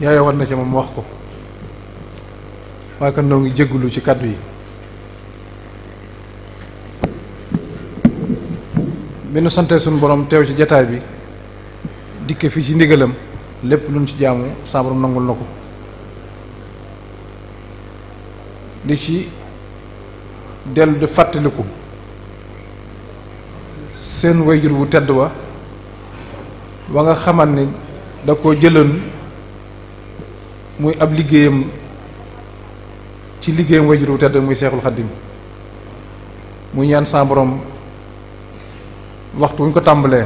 yaaya war na ci moom wax ko waaye kon noo ngi jéggulu ci kàddu yi. bi nu santee suñu borom teew ci jataay bi dikke fii ci ndigalam lépp luñ ci jaamu saa borom nangul na ko di ci dellu di fàttaliku seen wayjur bu tedd wa nga xamal ni da koo jëloon muy ab liggéeyam ci liggéeyam wayjur bu tedd muy Seexul Xaddim muy ñaan saa borom waxtu wuñ ko tàmbalee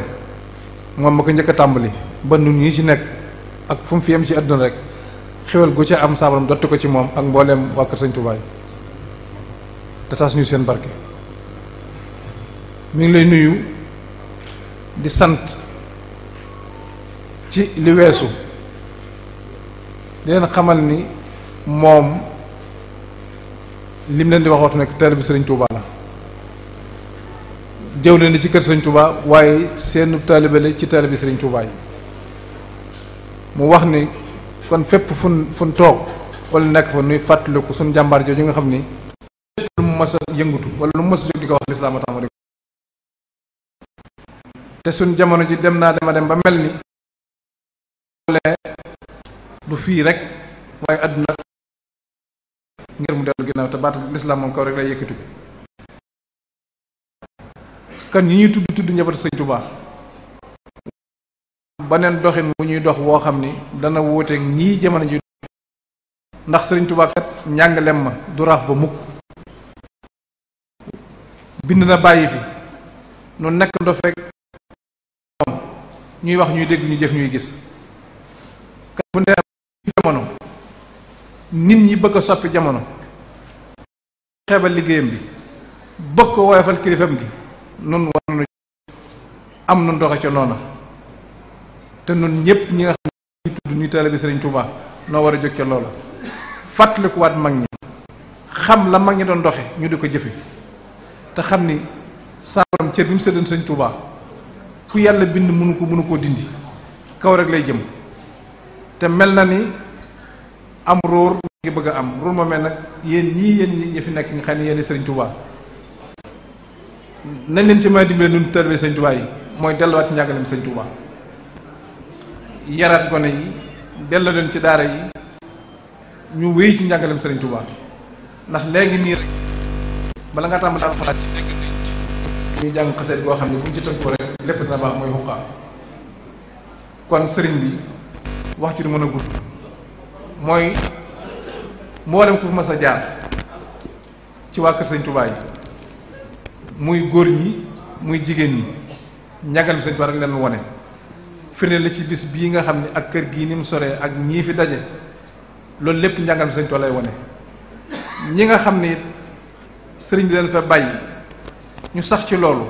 moom ma ko njëkk a tàmbali ba nun ñi ci nekk ak fu mu fi yem ci àdduna rek xéwal gu ca am saa borom dotti ko ci moom ak mbooleem waa kër Sëñ Tuubaa te tas ñu seen barke. mi ngi lay nuyu di sant ci li weesu di leen xamal ni moom lim leen di wax waxtu nekk taalibe Sëriñ Tuubaa la jëw leen di ci kër Sëriñ Tuubaa waaye seen taalibe la ci taalibe Sëriñ Tuubaa yi mu wax ni kon fépp fun toog wala nekk fa nuy fàttaliku suñ jàmbaar jooju nga xam ni lu mu mës a yëngutu wala lu mu mës a jóg di ko wax lislaam a tax ma di te suñ jamono ji dem naa dem ba mel ni du fii rek waaye àdduna ngir mu dellu ginnaaw te baatu lislaam moom kaw rek lay yëkkatu kan ñi ñuy tudd njabootu Sëñ Tuubaa baneen doxin bu ñuy dox woo xam ni dana wóoteeg ñii jamono ji ndax Sëriñ Tuubaa kat njàngalem ma du raaf ba mukk bind na bàyyi fi nu nekk ndo fekk moom ñuy wax ñuy dégg ñu jëf ñuy gis kat bu ndee jamono nit ñi bëgg a soppi jamono xeebal liggéeyam bi bëgg ko woyofal kilifam gi nun war nañu am nun doxe ca noona te nun ñëpp ñi nga xam ne ñu tudd ñuy taalibe Sëriñ Tuubaa noo war a jóg ca loola fàttalikuwaat mag ñi xam la mag ñi doon doxe ñu di ko jëfe te xam ni saabaram cër bi mu séddoon Sëriñ Tuubaa ku yàlla bind mënu koo dindi kaw rek lay jëm te mel na ni am róor ngi bëgg a am róor ma mel nag yéen ñi fi nekk nga xam ne yéen Sëriñ Tuubaa nañ leen ci may dimbale nun taalibe Sëñ Tuubaa yi mooy delluwaat ci njàngaleem Sëñ Tuubaa yaraat gone yi delloo leen ci daara yi ñu wéy ci njàngaleem Sëriñ Tuubaa ndax léegi nii rek bala nga tàmbali alxuraan ñuy jàng xaseet goo xam ne buñ ci tënk ko rek lépp dina baax mooy xuqaa kon sëriñ bi wax ci du mën a gudd mooy mboolem ku fi mas a jaar ci waa kër Sëñ Tuubaa yi muy góor ñi muy jigéen ñi njàngalem Sëñ Tuubaa rek leen wone firnde la ci bis bii nga xam ne ak kër gii ni mu soree ak ñii fi daje loolu lépp njàngalem Sëñ Tuubaa lay wone ñi nga xam ni sëriñ bi leen fa bàyyi ñu sax ci loolu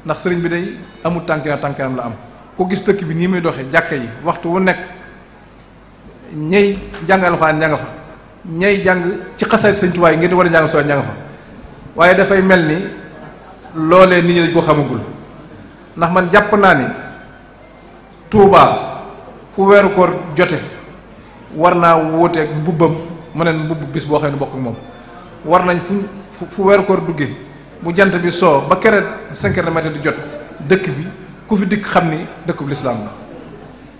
ndax sëriñ bi day amul tànkinam la am ku gis dëkk bi nii muy doxe jàkka yi waxtu wu nekk ñay jàng alxuraan ña nga fa ñay jàng ci xasaayid Sëñ Tuubaa yi ngeen di war a jàng soo ña nga fa waaye dafay mel ni loolee nit ñi dañ ko xamagul ndax man jàpp naa ni Tuubaa fu weeru koor jote war naa wóoteeg mbubbam mu neen mbubb bis boo xam ne bokk ak moom war nañ fu weeru koor duggee bu jant bi soo ba kere 5 heures du matin di jot dëkk bi ku fi dikk xam ni dëkkub lislaam la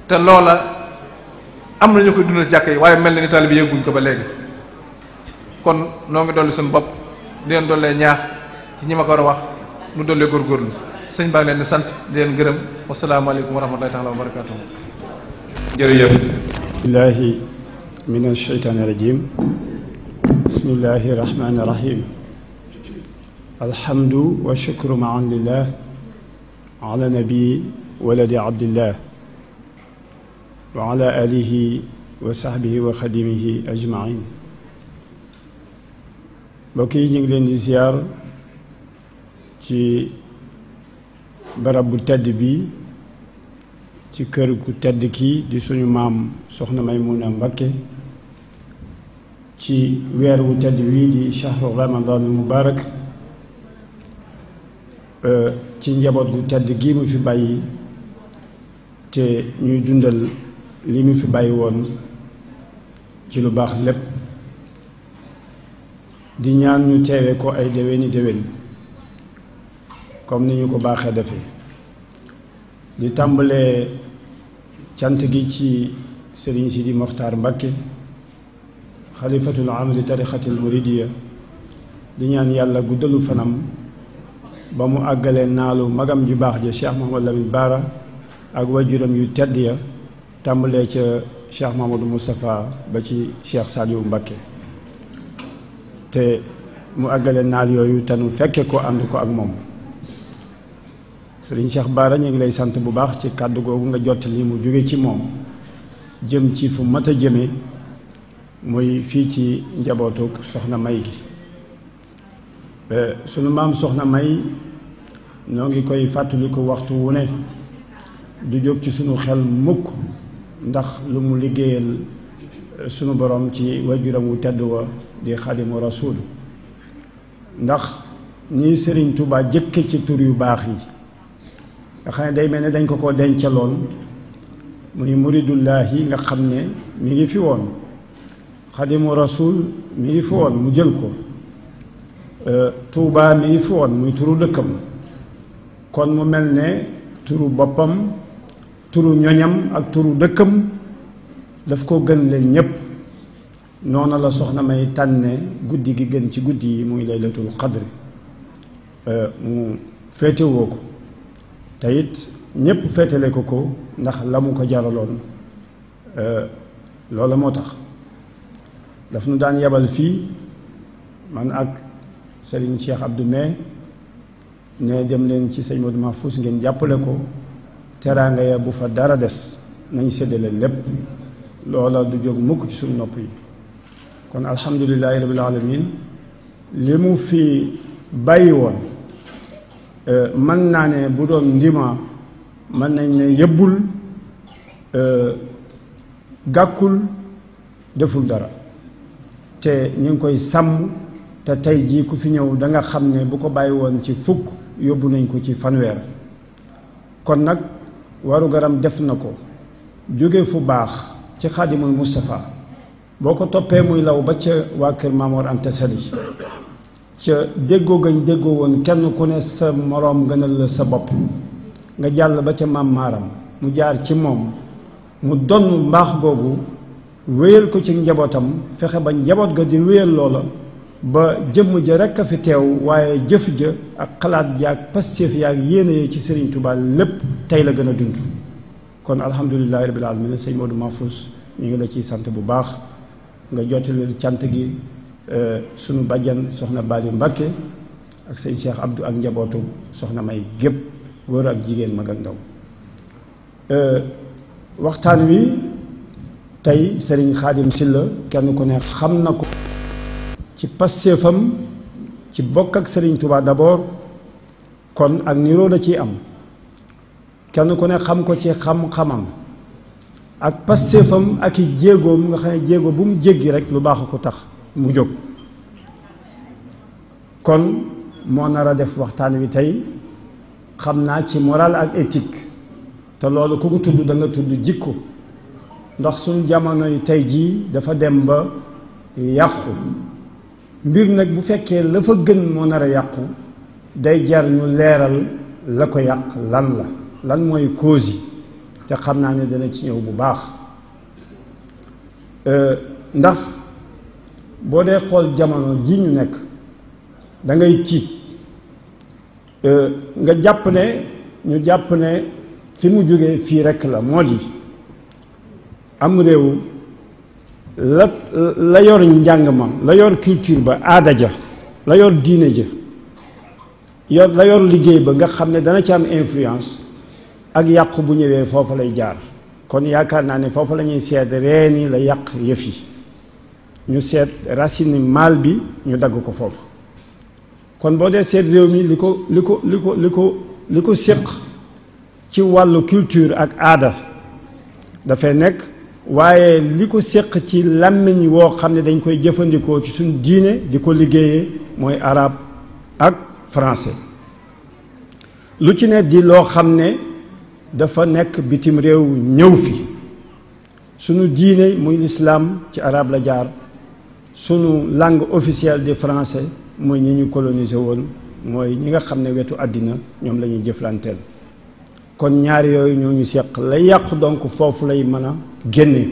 te loola am na ñu koy dundal jàkk yi waaye mel na ni taalibe bi yëgguñ ko ba léegi kon noo ngi dolli suñu bopp di leen dollee ñaax ci ñi ma ko war a wax nu dollee góorgóorlu sëñ baa ngi leen di sant di leen gërëm wasalaamaaleykum wa rahmatullahi taala wa barakaatuhu jërëjëf billahi min asheytaani rajim bismillahi rahmaani rahim alhamdu wa shukru maan lillah ala nabi waladi abdillah wa ala alihi wa sahbihi wa xadimihi ajmain mbokk yi ñu ngi leen di ziar ci barab bu tedd bi ci kër gu tedd kii di suñu maam soxna Maymuna Mbakke ci weer wu tedd wii di shahru ramadan mubarak ci njaboot gu tedd gii mu fi bàyyi te ñuy dundal li mu fi bàyyi woon ci lu baax lépp di ñaan ñu teewe ko ay déwéni déwén comme ni ñu ko baaxee defee di tàmbalee cant gi ci Sëriñ Sidi Moxtaar Mbakke xalifatul aam li tarixatil muridiya di ñaan yàlla guddalu fanam ba mu àggalee naalu magam ju baax ja Cheikh Mouhamadou Lamine Bara ak wajuram yu tedd ya tàmbalee ca Cheikh Mouhamadou Moustapha ba ci Cheikh Saliou Mbakke te mu àggale naal yooyu te nu fekke ko ànd ko ak moom Sëriñ Cheikh Bara ñu ngi lay sant bu baax ci kàddu googu nga jottali mu jóge ci moom jëm ci fu mat a jëme muy fii ci njabootu soxna May gi sunu maam soxna May ñoo ngi koy fàttaliku waxtu wu ne du jóg ci sunu xel mukk ndax lu mu liggéeyal sunu borom ci wajuram wu tedd wa di Xaadimu Rasuul ndax ni Sëriñ Tuubaa jëkke ci tur yu baax yi nga xam ne day mel ne dañ ko ko dencaloon muy muridullaahi nga xam ne mi ngi fi woon Xaadimu Rasuul mi ngi fi woon mu jël ko Tuubaa mi ngi fi woon muy turu dëkkam kon mu mel ne turu boppam turu ñoñam ak turu dëkkam daf ko gën leen ñépp noona la soxna May tànne guddi gi gën ci guddi yi muy laylatul qadri mu féetewoo ko te it ñépp féetale ko ko ndax la mu ko jaraloon loola moo tax daf nu daan yebal fii man ak Serigne Cheikh Abdou May ne dem leen ci sëñ Modou Mahfous ngeen jàppale ko teraanga ya bu fa dara des nañ séddale lépp loola du jóg mukk ci suñu nopp yi kon alhamdulillahi rabbil alamin li mu fi bàyyi woon mën naa ne bu doon ndima mën nañ ne yëbbul gàkkul deful dara te ñu ngi koy sàmm te tey jii ku fi ñëw da nga xam ne bu ko bàyyi woon ci fukk yóbbu nañ ko ci fanweer kon nag waru garam def na ko jóge fu baax ci Xaadimul Moustapha boo ko toppee muy law ba ca waa kër Maamoor Anta Sali ca déggoo gañ déggoo woon kenn ku ne sa moroom gënal la sa bopp nga jàll ba ca maam maaram mu jaar ci moom mu donn mbaax googu wéyal ko ci njabootam fexe ba njaboot ga di wéyal loola ba jëmm ja rekk a fi teew waaye jëf ja ak xalaat ja ak pastéef ya ak yéene ci Sëriñ Tuubaa lépp tey la gën a dund kon alhamdulillahi rabbil alamin sëñ Modou Mahfous ñu ngi la ciy sant bu baax nga jottali cant gi sunu bàjjan soxna Bali Mbakke ak sëñ Cheikh Abdou ak njabootu soxna May gépp góor ak jigéen mag ak ndaw waxtaan wi tey Sëriñ Xaadim Silla kenn ku ne xam na ko ci pastéefam ci bokk ak Sëriñ Tuubaa d'abord kon ak niroo da ciy am kenn ku ne xam ko ci xam-xamam ak pastéefam ak i jéegoom nga xam ne jéego bu mu jéggi rek lu baax ko tax mu jóg kon moo nar a def waxtaan wi tey xam naa ci moral ak éthique te loolu ku ko tudd da nga tudd jikko ndax suñu jamono yi tey jii dafa dem ba yàqu mbir nag bu fekkee la fa gën moo nar a yàqu day jar ñu leeral la ko yàq lan mooy cause yi te xam naa ne dana ci ñëw bu baax ndax boo dee xool jamono ji ñu nekk da ngay tiit nga jàpp ne ñu jàpp ne fi mu jógee fii rekk la moo di am réew la yor njàng ma la yor culture ba aada ja la yor diine ja la yor liggéey ba nga xam ne dana ci am influence ak yàqu bu ñëwee foofa lay jaar kon yaakaar naa ne foofa la ñuy seet reeni la yàq yëf yi ñu seet racine mal bi ñu dagg ko foofu kon boo dee seet réew mi li ko séq ci wàllu culture ak aada dafay nekk waaye li ko séq ci làmmiñ woo xam ne dañ koy jëfandikoo ci suñu diine di ko liggéeyee mooy arabe ak français lu ci ne di loo xam ne dafa nekk bitim réew ñëw fi sunu diine muy l'islam ci arabe la jaar sunu langue officielle di français muy ñi ñu colonisé woon mooy ñi nga xam ne wetu àddina ñoom la ñuy jëflanteel kon ñaari yooyu ñoo ñu seq lay yàqu donc foofu lay mën a génne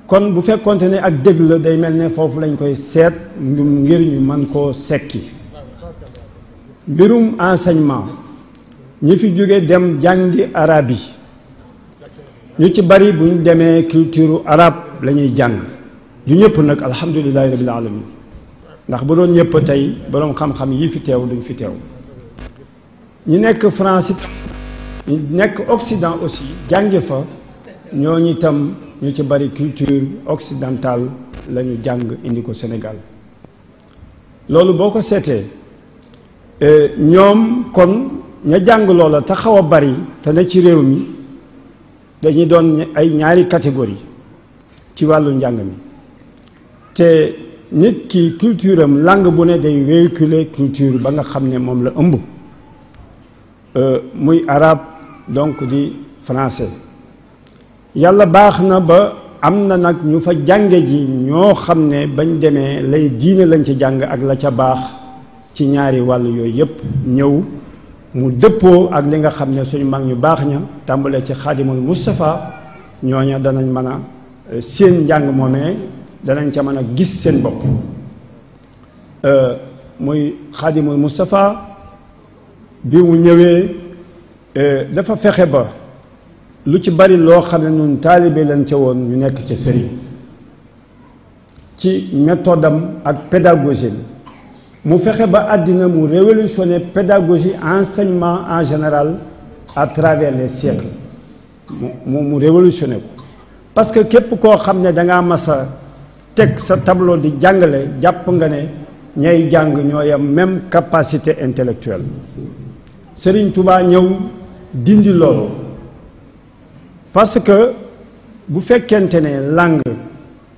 kon bu fekkonte ne ak dégg la day mel ne foofu lañ koy seet ngir ñu mën koo sekki mbirum enseignement ñi fi jóge dem jàngi arab yi ñu ci bari buñ demee culture arabe la ñuy jàng du ñëpp nag alhamdulilahi rabbil alamin ndax bu doon ñëpp tey boroom xam-xam yi fi teew duñ fi teew ñi nekk France it ñi nekk Occident aussi jànge fa ñooñu itam ñu ci bari culture occidentale la ñu jàng indi ko Sénégal loolu boo ko seetee ñoom kon ña jàng loola te xaw a bari te ne ci réew mi dañuy doon ay ñaari catégorie ci wàllu njàng mi te nit ki culture am langue bu ne day véhiculer culture ba nga xam ne moom la ëmb muy arabe donc di français yàlla baax na ba am na nag ñu fa jànge ji ñoo xam ne bañ demee lay diine lañ ca jàng ak la ca baax ci ñaari wàll yooyu yépp ñëw mu dëppoo ak li nga xam ne suñu mag ñu baax ña tàmbalee ci xaadimul Moustapha ñooña danañ mën a seen njàng moomee danañ ca mën a gis seen bopp muy xaadimul Moustapha bi mu ñëwee dafa fexe ba lu ci bari loo xam ne ñun taalibe lañ ca woon ñu nekk ca sëriñ ci méthode am ak pédagogie mu fexe ba àddina mu révolutionner pédagogie enseignement en général à travers les siècles mu révolutionner ko parce que képp koo xam ne dangaa mas a teg sa tableau di jàngale jàpp nga ne ñay jàng ñooy am même capacité intellectuelle Serigne Touba ñëw dindi loolu parce que bu fekkente ne langue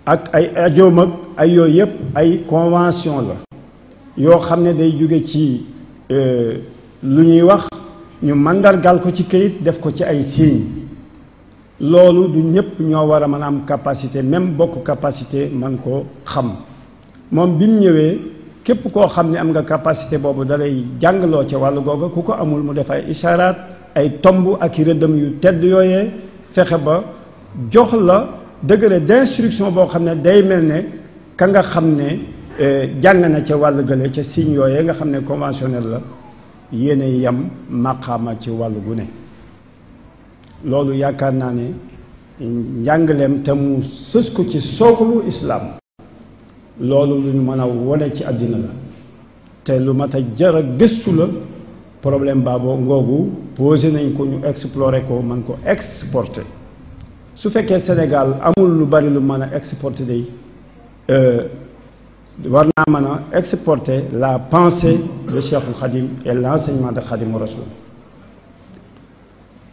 ak ay ajoom ak ay yooyu yëpp ay convention la yoo xam ne day jóge ci lu ñuy wax ñu màndargal ko ci këyit def ko ci ay signes loolu du ñëpp ñoo war a mën a am capacité même bokk capacité man ko xam moom bi mu ñëwee képp koo xam ne am nga capacité boobu dalay jàngaloo ca wàllu googa ku ko amul mu def ay ishaaraat ay tomb ak i rëddëm yu tedd yooyee fexe ba jox la degré d'instruction boo xam ne day mel ne ka nga xam ne jàng na ca wàllu gële ca signe yooyee nga xam ne conventionnel la yéene yam maqaama ci wàllu gu ne loolu yaakaar naa ne njàngaleem te mu sës ko ci sooklu islaam loolu lu ñu mën a wone ci àddina la te lu mat a jar a gëstu la problème baaboo ngoogu posé nañ ko ñu explorer ko mën ko exporter su fekkee Sénégal amul lu bari lu mën a exporter day war naa mën a exporter la pensée de Cheikhul Khadim et l'enseignement de Khadim Rasoul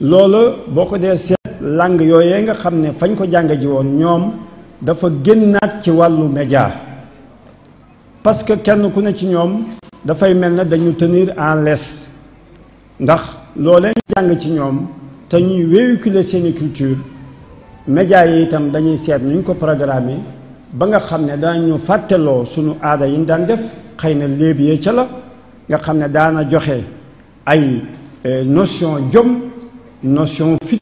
loolu boo ko dee seet langue yooyee nga xam ne fañ ko jàng ji woon ñoom dafa génnaat ci wàllu média parce que kenn ku ne ci ñoom dafay mel ne dañu tenir en laisse ndax loolee jàng ci ñoom te ñuy véhiculer seeni culture média yi itam dañuy seet nu ñu ko programmer ba nga xam ne daañu fàtteloo sunu aada yi ñu daan def xëy na léeb yee ca la nga xam ne daana joxe ay notion jom notion fit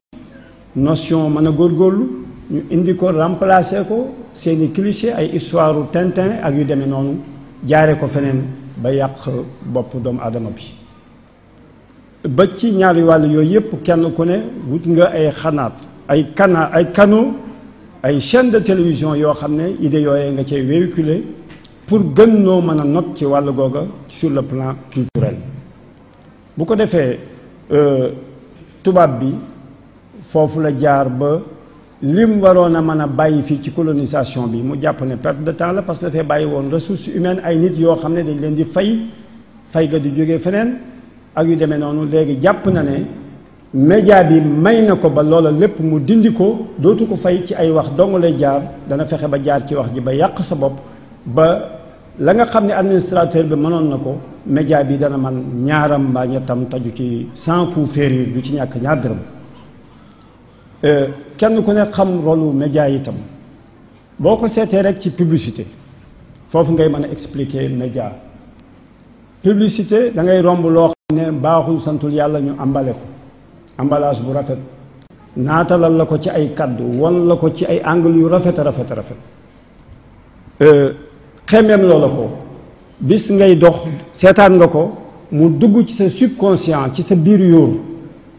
notion mën a góorgóorlu ñu indi ko remplacer ko seeni cliché ay histoire Tintin ak yu demee noonu jaare ko feneen ba yàq bopp doomu aadama bi ba ci ñaari wàll yooyu yëpp kenn ku ne wut nga ay xanaat ay canaux ay chaîne de télévision yoo xam ne idée yooyee nga cay véhiculer pour gën noo mën a not ci wàll googa sur le plan culturel bu ko defee tubaab bi foofu la jaar ba lim waroon a mën a bàyyi fii ci colonisation bi mu jàpp ne perte de temps la parce que dafay bàyyi woon ressources humaines ay nit yoo xam ne dañ leen di fay ga di jógee feneen ak yu demee noonu léegi jàpp na ne média bi may na ko ba loola lépp mu dindi ko dootu ko fay ci ay wax dong lay jaar dana fexe ba jaar ci wax ji ba yàq sa bopp ba la nga xam ne administrateur bi mënoon na ko média bi dana man ñaaram mbaa ñettam taju ci sans coup férir du ci ñàkk ñaar dërëm kenn ku ne xam rôlu média itam boo ko seetee rek ci publicité foofu ngay mën a expliquer média publicité da ngay romb loo xam ne baaxul santul yàlla ñu emballé ko emballage bu rafet naatalal la ko ci ay kaddu won la ko ci ay angle yu rafet a rafet a rafet xemeem loola ko bis ngay dox seetaan nga ko mu dugg ci sa subconscient ci sa biir yóor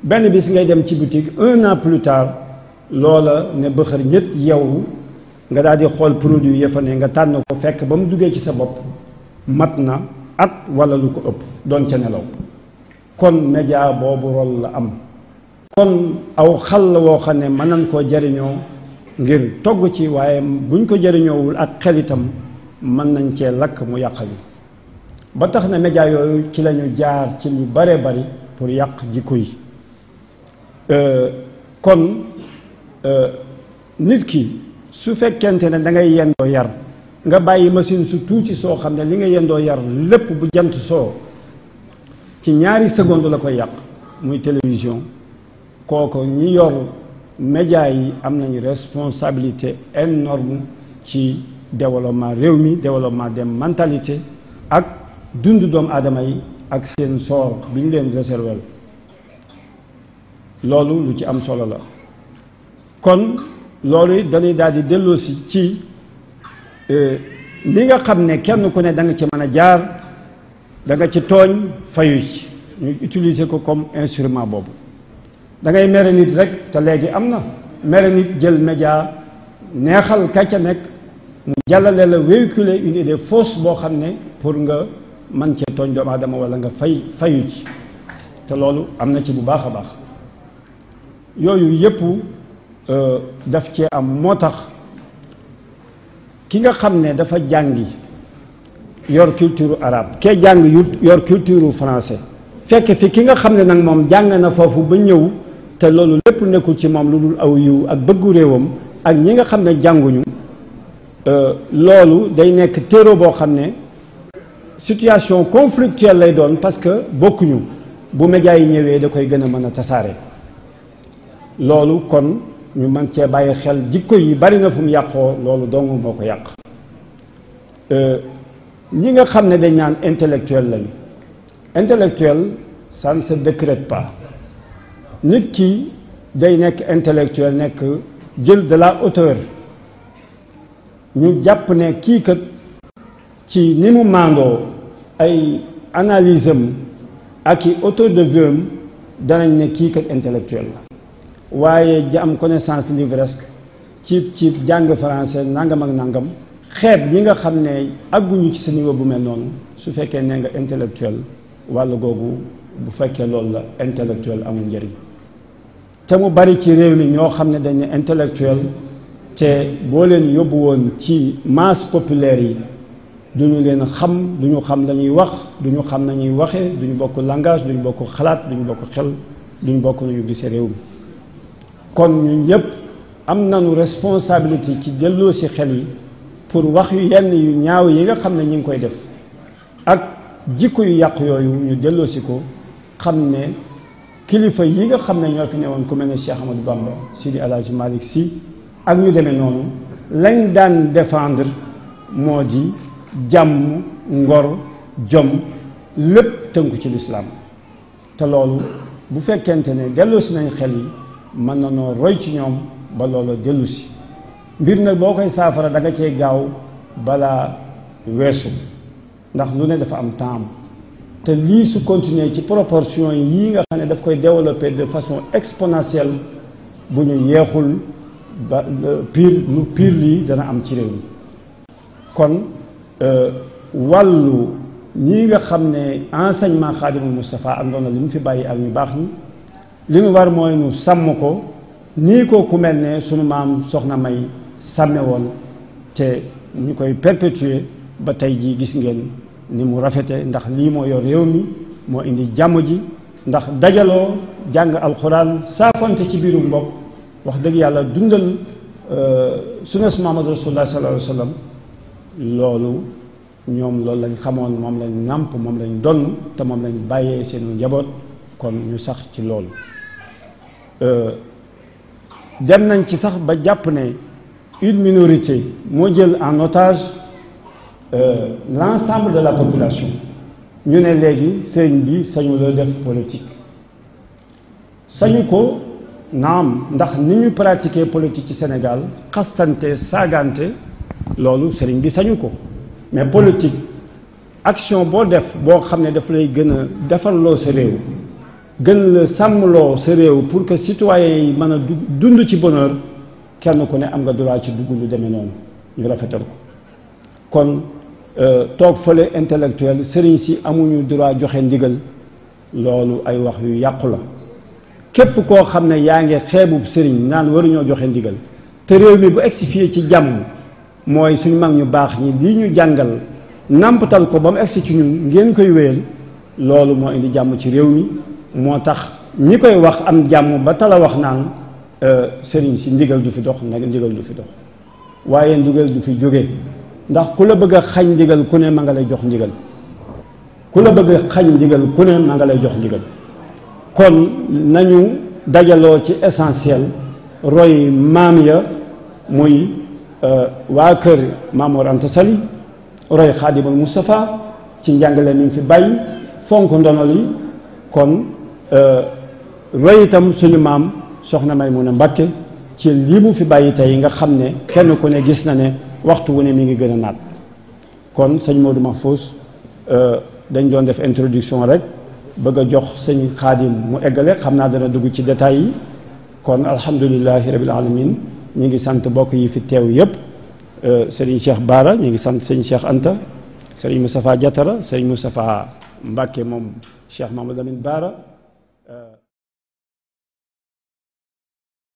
benn bis ngay dem ci boutique 1 an plus tard loola ne bëxër ñett yow nga daal di xool produit ya fa ne nga tànn ko fekk ba mu duggee ci sa bopp mat na at wala lu ko ëpp doon ca nelaw kon média boobu rôle la am kon aw xal la woo xam ne mën nañ koo jariñoo ngir togg ci waaye buñ ko jariñoowul ak xel itam mën nañ cee lakk mu yàq bi ba tax na média yooyu ci lañu jaar ci lu bare bari pour yàq jikko yi kon nit ki su fekkente ne da ngay yendoo yar nga bàyyi machine su tuuti soo xam ne li nga yendoo yar lépp bu jant soo ci ñaari seconde la koy yàq muy télévision kooku ñi yor média yi am nañu responsabilité énorme ci développement réew mi développement des mentalités ak dund doomu aadama yi ak seen sort bi ñu leen réserver loolu lu ci am solo la kon loolu dañuy daal di delloosi ci li nga xam ne kenn ku ne da nga ci mën a jaar da nga ci tooñ fayu ci ñu utiliser ko comme instrument boobu da ngay mere nit rek te léegi am na mere nit jël média neexal ka ca nekk mu jàllale la véhiculer une idée fausse boo xam ne pour nga man cee tooñ doomu aadama wala nga fayu ci te loolu am na ci bu baax a baax yooyu yëpp daf cee am moo tax ki nga xam ne dafa jàngi yor culture arabe kee jàng yor culture français fekk fi ki nga xam ne nag moom jàng na foofu ba ñëw te loolu lépp nekkul ci moom lu dul aw yiw ak bëggu réewam ak ñi nga xam ne jànguñu loolu day nekk terreau boo xam ne situation conflictuelle lay doon parce que bokkuñu bu média yi ñëwee da koy gën a mën a tasaare loolu kon ñu mën cee bàyyi xel jikko yi bari na fu mu yàqoo loolu dong moo ko yàq ñi nga xam ne dañ naan intellectuel lañu intellectuel ça ne se décrète pas nit ki day nekk intellectuel nekk jël de la hauteur ñu jàpp ne kii kat ci ni mu maandoo ay analyse am ak i hauteur de vue am danañ ne kii kat intellectuel la waaye am connaissance livresque ci jàng français nangam ak nangam xeeb ñi nga xam ne àgguñu ci sa niveau bu mel noonu su fekkee ne nga intellectuel wàll googu bu fekkee loolu la intellectuel amul njëriñ te mu bari ci réew mi ñoo xam ne dañ ne intellectuel te boo leen yóbbu woon ci masse populaire yi duñu leen xam duñu xam lañuy wax duñu xam nañuy waxee duñu bokk langage duñu bokk xalaat duñu bokk xel duñu bokk nañu gisee réew mi kon ñun ñëpp am nañu responsabilité ci delloo si xel yi pour wax yu yenn yu ñaaw yi nga xam ne ñu ngi koy def ak jikko yu yàq yooyu ñu delloo si ko xam ne kilifa yi nga xam ne ñoo fi newoon ku mel ne Cheikh Ahmadou Bamba Sidi El Hadji Malick Sy ak ñu demee noonu lañ daan défendre moo di jàmm ngor jom lépp tënku ci lislaam te loolu bu fekkente ne delloo si nañ xel yi mën na noo roy ci ñoom ba loolu dellu si mbir nag boo koy saafara da nga cee gaaw balaa weesu ndax lu ne dafa am temps te lii su continuer ci proportion yii nga xam ne daf koy développer de façon exponentielle bu ñu yeexul ba pire lii dana am ci réew mi kon wàllu ñii nga xam ne enseignement Xaadimul Moustapha ak ndono li mu fi bàyyi ak ñu baax ñi li ñu war mooy nu sàmm ko nii ko ku mel ne sunu maam Soxna May sàmme woon te ñu koy perpétuer ba tey jii gis ngeen ni mu rafete ndax lii moo yor réew mi moo indi jàmm ji ndax dajaloo jàng alxuraan saafonte ci biiru mbokk wax dëgg yàlla dundal sunnas Muhammad rasulullah sallallahu alayhi wa sallam loolu ñoom loolu lañ xamoon moom lañ nàmp moom lañ donn te moom lañ bàyyee seenu njaboot kon ñu sax ci loolu dem nañ ci sax ba jàpp ne une minorité moo jël en otage l'ensemble de la population ñu ne léegi sëriñ bi sañu la def politique sañu ko naam ndax ni ñu pratiquer politique ci Sénégal xastante saagante loolu sëriñ bi sañu ko mais politique action boo def boo xam ne daf lay gën a defarloo sa réew gën la sàmmloo sa réew pour que citoyens yi mën a dund ci bonheur kenn ku ne am nga droit ci dugg lu demee noonu ñu rafetal ko kon toog fële intellectuel sëriñ si amuñu droit joxe ndigal loolu ay wax yu yàqu la képp koo xam ne yaa ngi xeebub sëriñ naan waruñoo joxe ndigal te réew mi bu egsi fii ci jàmm mooy suñu mag ñu baax ñi lii ñu jàngal nàmpatal ko ba mu egsi ci ñun ngeen koy wéyal loolu moo indi jàmm ci réew mi moo tax ñi koy wax am jàmm ba tala wax naan sëriñ si ndigal du fi dox nag ndigal du fi dox waaye ndigal du fi jóge ndax ku la bëgg a xañ ndigal ku ne ma nga lay jox ndigal ku la bëgg a xañ ndigal ku ne ma nga lay jox ndigal kon nañu dajaloo ci essentiel roy maam ya muy waa kër Maam Mor Anta Sali roy Xaadimul Mustafa ci njàngale mi ngi fi bàyyi fonk ndono li kon roy itam suñu maam soxna Maymuna Mbàkke ci lii mu fi bàyyi tey nga xam ne kenn ku ne gis na ne waxtu wu ne mi ngi gën a naat kon sëñ Modou Mahfous dañ doon def introduction rek bëgg a jox sëñ Xaadim mu eggale xam naa dana dugg ci détails yi kon alhamdulilahi rabil alamin ñu ngi sant bokk yi fi teew yépp sëriñ Cheikh Bara ñu ngi sant sëñ Cheikh Anta sëriñ Moustapha Diatara sëriñ Moustapha Mbàkke moom Cheikh Mamadou Lamine Bara